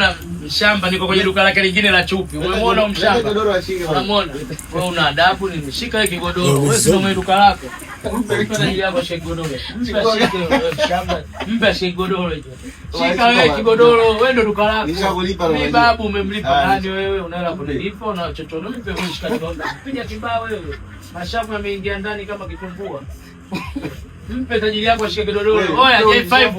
Oya, mshamba, niko kwenye duka lake lingine la chupi. Umemwona mshamba? Godoro ashike. Unamwona? Wewe una adabu, nimeshika hiki kigodoro. Wewe si mwenye duka lako. Mpe tajiri yako ashike kigodoro. Mpe ashike wewe mshamba. Mpe ashike kigodoro hicho. Shika wewe kigodoro, wewe ndo duka lako. Nishakulipa. Mimi babu umemlipa Ah, nani wewe? Una hela kunilipa, una chochote mpe wewe, shika kigodoro. Piga kibao wewe. Mashavu yameingia ndani kama kitumbua. Mpe tajiri yako ashike kigodoro. Oya, J5.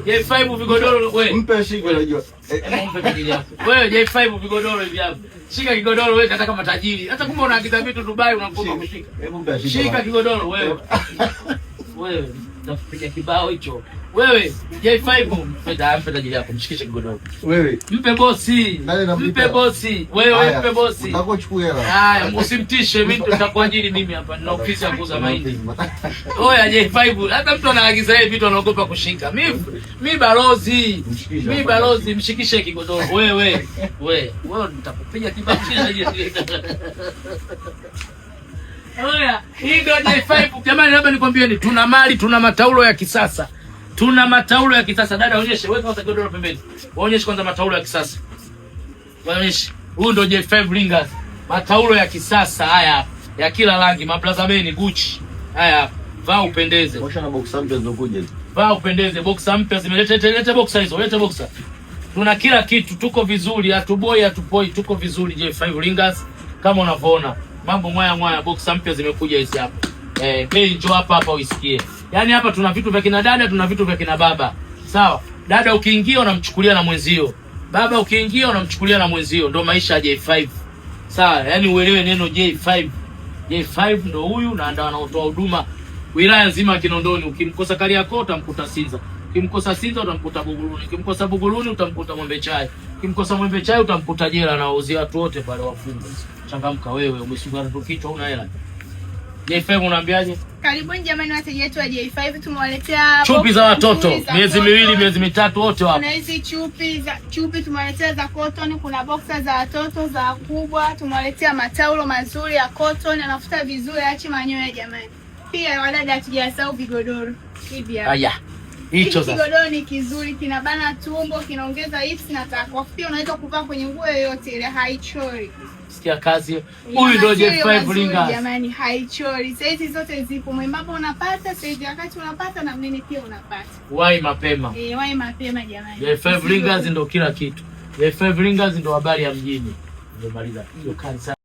J5 vigodoro wewe. Mpe ashike, unajua. Hebu mpe tajiri yako. Wewe J5 vigodoro hivi hapo. Shika kigodoro wewe hata kama tajiri. Hata kumbe unaagiza vitu Dubai unakopa kushika. Hebu mpe ashike. Shika kigodoro wewe. Wewe nitakupiga kibao hicho. Wewe J5 mpe tajiri yako, mshikishe kigodoro. Wewe. Mpe bosi. Nani namlipa? Mpe bosi. Wewe Haya, mpe bosi. Utakuwa hela. Haya, usimtishe mimi, nitakuajiri mimi hapa. Nina ofisi ya kuuza mahindi. Oya J5, hata mtu anaagiza yeye vitu anaogopa kushika. Mi balozi. Mshikishe. Mi balozi, mshikishe kigodoro. Wewe, wewe, wewe nitakupiga kibao. Oya, hii ndio J5. Jamani, labda nikwambieni tuna mali, tuna mataulo ya kisasa. Tuna mataulo ya kisasa. Dada, onyeshe, weka kwanza godoro pembeni. Waonyeshe kwanza mataulo ya kisasa. Waonyeshe. Huu ndio J5 Ringers. Mataulo ya kisasa haya ya kila rangi, mablazameni Gucci. Haya, vaa upendeze. Osha na boxer mpya zinakuja hizi. Vaa upendeze. Boxer mpya zimeleta, leta, leta boxer hizo, leta boxer. Tuna kila kitu, tuko vizuri, hatuboi, hatupoi, tuko vizuri J5 Ringers kama unavyoona. Mambo mwaya mwaya, boxer mpya zimekuja hizi hapa. Eh, bei njoo hapa hapa uisikie. Yaani hapa tuna vitu vya kina dada, tuna vitu vya kina baba. Sawa? Dada ukiingia unamchukulia na mwenzio. Baba ukiingia unamchukulia na mwenzio. Ndio maisha ya J5. Sawa, yaani uelewe neno J5. J5 ndo huyu na ndo anaotoa huduma wilaya nzima ya Kinondoni. Ukimkosa Kariakoo utamkuta Sinza, ukimkosa Sinza utamkuta Buguruni, ukimkosa Buguruni utamkuta Mwembe Chai, ukimkosa Mwembe Chai utamkuta jela na wauzia watu wote pale wafungwa. Changamka wewe, umesuka tu kichwa, una hela. J5 unaambiaje? Karibuni jamani, wateja wetu wa J5, tumewaletea Chupi za boxer watoto nzuri za miezi cotton. 2, miezi 3, wote wapo. Kuna hizi chupi tumewaletea za cotton, kuna boxer za watoto za wakubwa, tumewaletea mataulo mazuri ya cotton, anafuta vizuri, achi manyoya jamani. Pia wadada, hatujasahau vigodoro hivi hapa. Haya. Hicho Hiki sasa. kigodoro ni kizuri, kinabana tumbo, kinaongeza hips na takwa. Pia unaweza kuvaa kwenye nguo yoyote ile, haichori. Sikia kazi. Huyu ndio Material J5 mazuri Ringers. Jamani, haichori. Saizi zote zipo, mwembamba unapata, saizi ya kati unapata na mnene pia unapata. Wai mapema. Eh, wai mapema jamani. J5 Ringers ndo kila kitu. J5 Ringers ndo habari ya mjini. Nimemaliza. Hiyo kali sana.